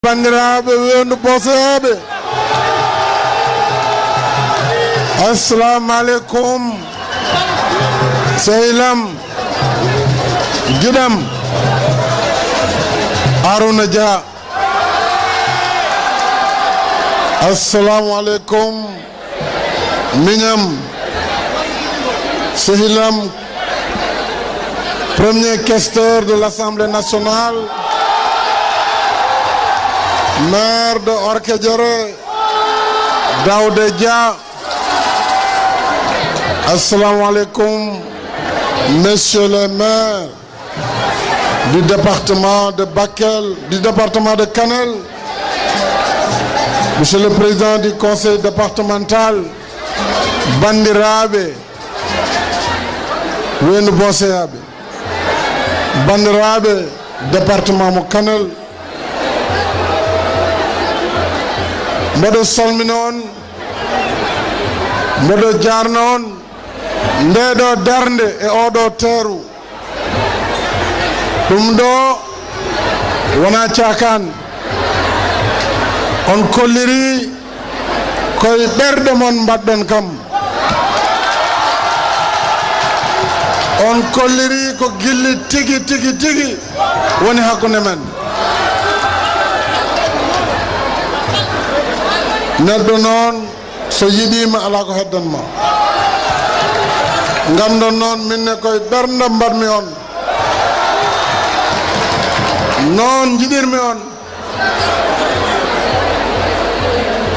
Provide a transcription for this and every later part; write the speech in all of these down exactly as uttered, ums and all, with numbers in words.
Banndiraaɓe Weendu Boosoyaaɓe, assalamu aleykum. Sehil am, giɗo am, Harouna Dia. Assalamu aleykum. Miñam, sehil am, premier questeur de l'Assemblée nationale, maire de Orkadiéré, Daouda Dia. Assalamu aleykum, messieurs les maires du département de Bakel, du département de Kanel, monsieur le président du conseil départemental, banndiraaɓe Weendu Boosoyaaɓe, banndiraaɓe département mo Kanel, mboɗo salmina on, mboɗo jaarna on, ndee ɗo darnde e oo ɗo teeru. Ɗum ɗo wonaa caakaan. On kolliri koye ɓerɗe mon mbaɗɗon kam. On kolliri ko gilli tigi, tigi, tigi woni hakkunde men. Neɗɗo noon, so yiɗiima, alaa ko heddan ma. Nganndon noon, min ne koye ɓerndam mbaɗmi on. Noon njiɗirmi on.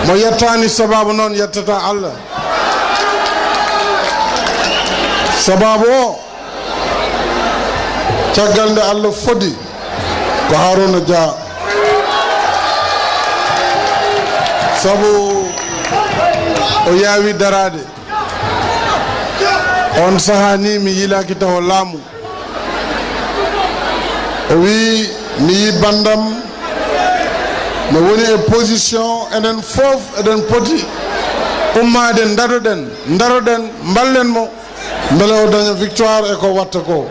Mo yettaani sababu noon yettata Allah. Sababu o, caggal nde Allah fodi ko Harouna Dia. Sabu o yaawi daraade. On sahaa ni mi yiilaaki taho laamu. O wii mi yii banndam no woni e position, enen fof eɗen poti ummaade, ndaroɗen, ndaroɗen, mballen mo, mbele o daña victoire e ko watta ko.